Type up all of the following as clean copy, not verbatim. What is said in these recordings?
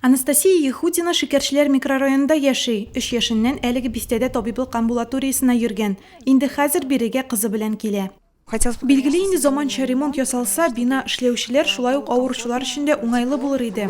Анастасия Ехудина Шикәрчеләр микрорайонында яши. Өч яшеннән әлеге бистәдә табиблык амбулаториясенә йөргән. Инде хәзер бирегә кызы белән килә. Билгеле инде, заманча ремонт ясалса, бина эшләүчеләр, шулай ук авыручылар өчен дә уңайлы булыр иде.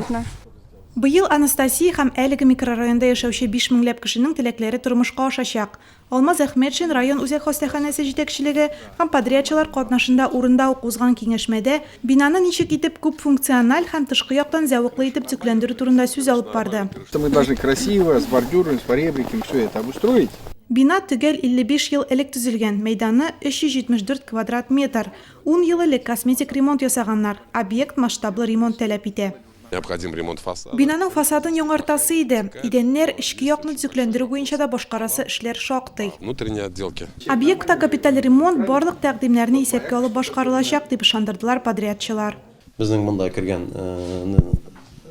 Быел Анастасия һәм әлеге микрорайонда яшәүче биш меңләп кешенең теләкләре тормышка ашачак. Алмаз Әхмәтшин район үзәк хастаханәсе җитәкчелеге һәм подрядчылар катнашында урында ук узган киңәшмәдә бинаны ничек итеп күп функциональ һәм тышкы яктан зәвыклы итеп төзекләндерү турында сүз алып барды. Мы должны красиво, с бордюрами, с поребриками все это обустроить. Бина төгәл 55 ел элек төзелгән, мәйданы 374 квадрат метр. Ун ел элек косметик ремонт ясаганнар, объект масштаблы ремонт таләп итә. Необходим ремонт фасада. Бинаның фасадын яңартасы иде. Идәннәр, эчке якны төзекләндерү буенча да башкарасы эшләр шактый. Внутренней отделки. Объектта капиталь ремонт барлык тәкъдимнәрне исәпкә алып башкарылачак, дип ышандырдылар подрядчылар. Безнең монда кергән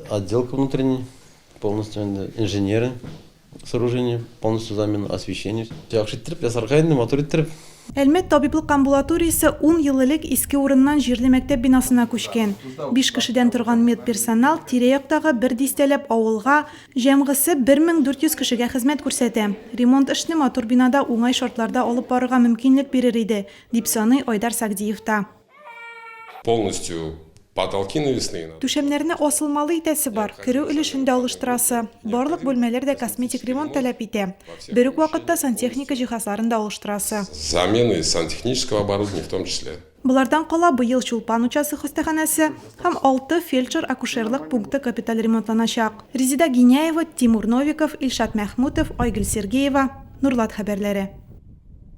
отделка внутренний, полностью инде инженеры. Сооружение полностью замена, освещение. Яхшы иттереп ясарга инде, матур иттереп. Әлмәт табиблык амбулаториясе ун ел элек иске урыннан җирле мәктәп бинасына күчкән. Биш кешедән торган медперсонал тирә-яктагы бер дистәләп авылга, җәмгысе 1400 кешегә хезмәт күрсәтә. Ремонт эшне матур бинада уңай шартларда алып барырга мөмкинлек бирер иде, дип саный Айдар Сагдиев та. Полностью потолки навесные. Түшәмнәрне асылмалы итәсе бар, керү өлешен дә алыштырасы. Барлык бүлмәләр дә косметик ремонт таләп итә. Бер үк вакытта сантехника җиһазларын да алыштырасы. Замены сантехнического оборудования в том числе. Болардан кала, быел Чулпан участок хастаханәсе һәм алты фельдшер-акушерлык пункты капиталь ремонтланачак. Резеда Гиняева, Тимур Новиков, Илшат Мәхмүтов, Айгөл Сергеева, Нурлат хәбәрләре.